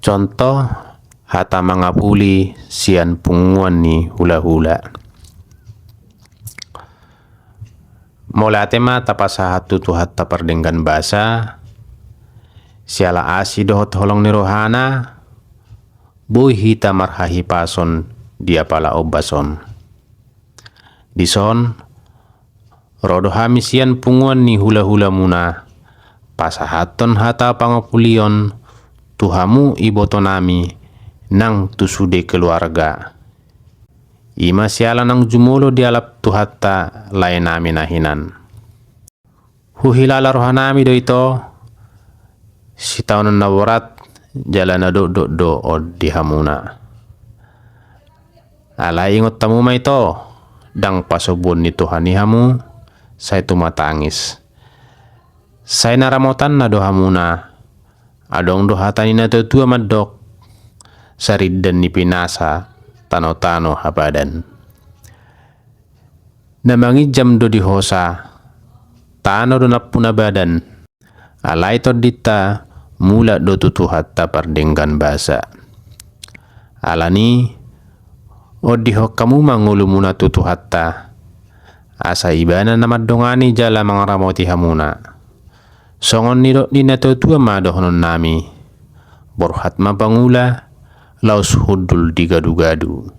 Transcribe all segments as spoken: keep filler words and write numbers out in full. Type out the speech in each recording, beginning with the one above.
Contoh hata mangapuli sian punguan ni hulahula. Mauliate ma tapasahat tu Tuhanta pardenggan basa, siala asi dohot holong ni rohana, boi hita marhahipason di apala ombas on. Dison, ro do hami sian punguan ni hulahulamuna, pasahathon hata pangapulion tu hamu ibotonami nang tu sude keluarga. I ma siala naung jumolo dialap Tuhanta laenami na hinan. Huhilala rohanami do ito, sitaonon na borat jala na dokdok do on di hamuna. Alai ingot hamu ma ito, ndang pasobuon ni Tuhan i hamu, sai tumatangis. Sai na ramotanna do hamuna, adong do hata ni natuatua mandok, sarindan ni pinasa, tanotano hapadan. Na manginjam do di hosa, tano do nampuna badan. Alai tondinta mulak do tu Tuhanta pardenggan basa. Alani, ondihon hamu ma ngolumuna tu Tuhanta, asa Ibana na mandongani jala mangaramoti hamuna. Songon nidok ni natuatua ma dohononnami, borhat ma pangula, laos hundul di gadugadu.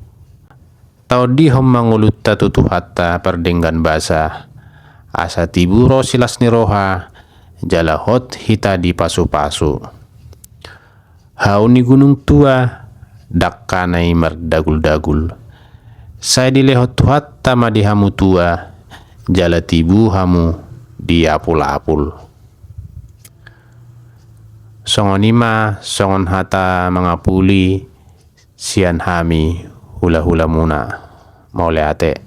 Taondihon ma ngolunta tu Tuhanta pardenggan basa, asa tibu ro silas ni roha, jala hot hita dipasupasu. Hau ni gunung tua, dangkana i mardaguldagul. Sai dilehon Tuhanta ma di hamu tua, jala tibu hamu diapulapul. Songon i ma songon hata mangapuli sian hami hulahulamuna. Mauliate.